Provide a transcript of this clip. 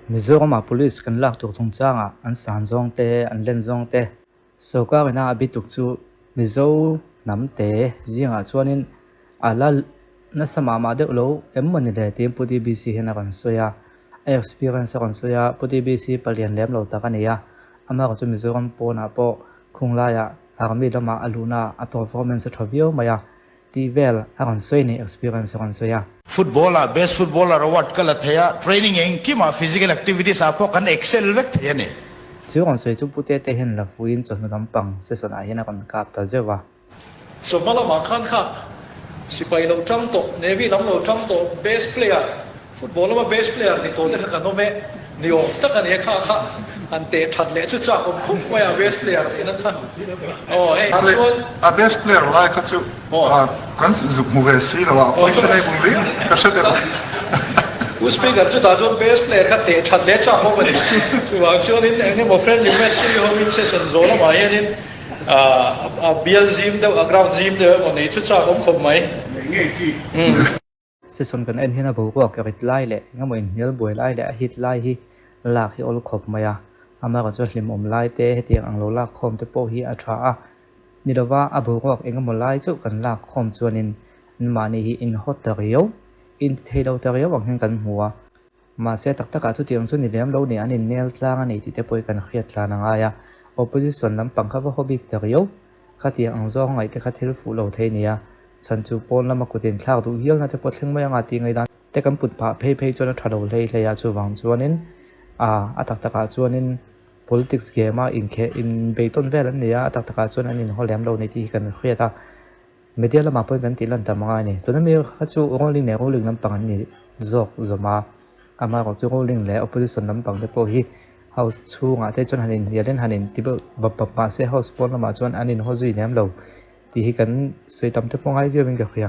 Mizoramah Police kan lak tur chungchangah an san zawng te, an len zawng te, sorkar ina a bituk chu Mizo hnam te zingah chuanin a la nasa mah mah deuh lo em maw ni le tiin Pu DBC hian a rawn sawi a. A experience a rawn sawi a, Pu DBC palian lem lo tak a ni a, amaherawhchu chu Mizoram pawnah pawh khunglaiah Army lamah a luhna a performance a tha viau mai a. Tih vel a rawn sawi ni, experience a rawn sawi a. Football ah Best Footballer Award ka la thei a, training engkim ah physical activities ah pawh kan excel vek thei a ni. Chu rawn sawi chu Pu Tete hian la fuiin chawhnu lampang session ah hian a rawn kap ta zeuh a. Chawhma lamah khan kha sipai lo tang tawh, Navy lam lo tang tawh, best player, football lama best player ni tawh te kha kan awm e, ni awm tak a ni a kha kha han teh that leh chu chak awm khawp mai a best player tihna kha aw hei ah chuan A best player lai kha chu kan zuk hmu ve si lo a, questionable riau ka hre deuh. Pu Speaker chutah chuan best player kha teh that leh chak awm a ni. Chuvang chuanin eng emaw friendly match hi hawmin session zawh lamah hianin a bial zim deuh a ground zim deuh emaw neih chu chak awm khawp mai. Neih ngei chi. Session kan en hian a boruak rit lai leh engemaw inhnial buai lai leh a hit lai hi lak hi awl khawp mai a, amaherawhchu chu hlimawm lai te hetiang ang lo lak khawm te pawh hi a tha a, ni lova a boruak engemaw lai chauh kan lak khawm chuanin anmahni hi inhawt ta riau, intithei lo ta riau ang hian kan hmu a. Mahse tak takah chutiang chu ni lem lo ni an innel tlang a ni tih te pawh hi kan hriat tlan a ngai a, opposition lampang kha va haw bik ta riau. Khatiang ang zawng ngaih te kha thil fuh lo thei nia, chhan chu pawn lama kut inthlak duh hialna te pawh thleng mai anga tih ngaihdan te kan put phah phei phei chuan a tha lo hlei hlei a, chuvang chuanin a a tak takah chuanin politics game a inkheh inbeitawn vel an ni a, a tak takah chuan an inhaw lem lo ni tih hi kan hriat a, media lamah pawhin kan tih lan tam angai a ni. Tuna mi kha chu ruling leh ruling lampang an ni zawk zawm a. Amaherawh chu ruling leh opposition lampang te pawh hi house chhungah te chuan han inhnial in han inti bap bap mahse house pawn lamah chuan an inhaw zui lem lo tih hi kan sawi tam te pawh ngai viau in ka hria.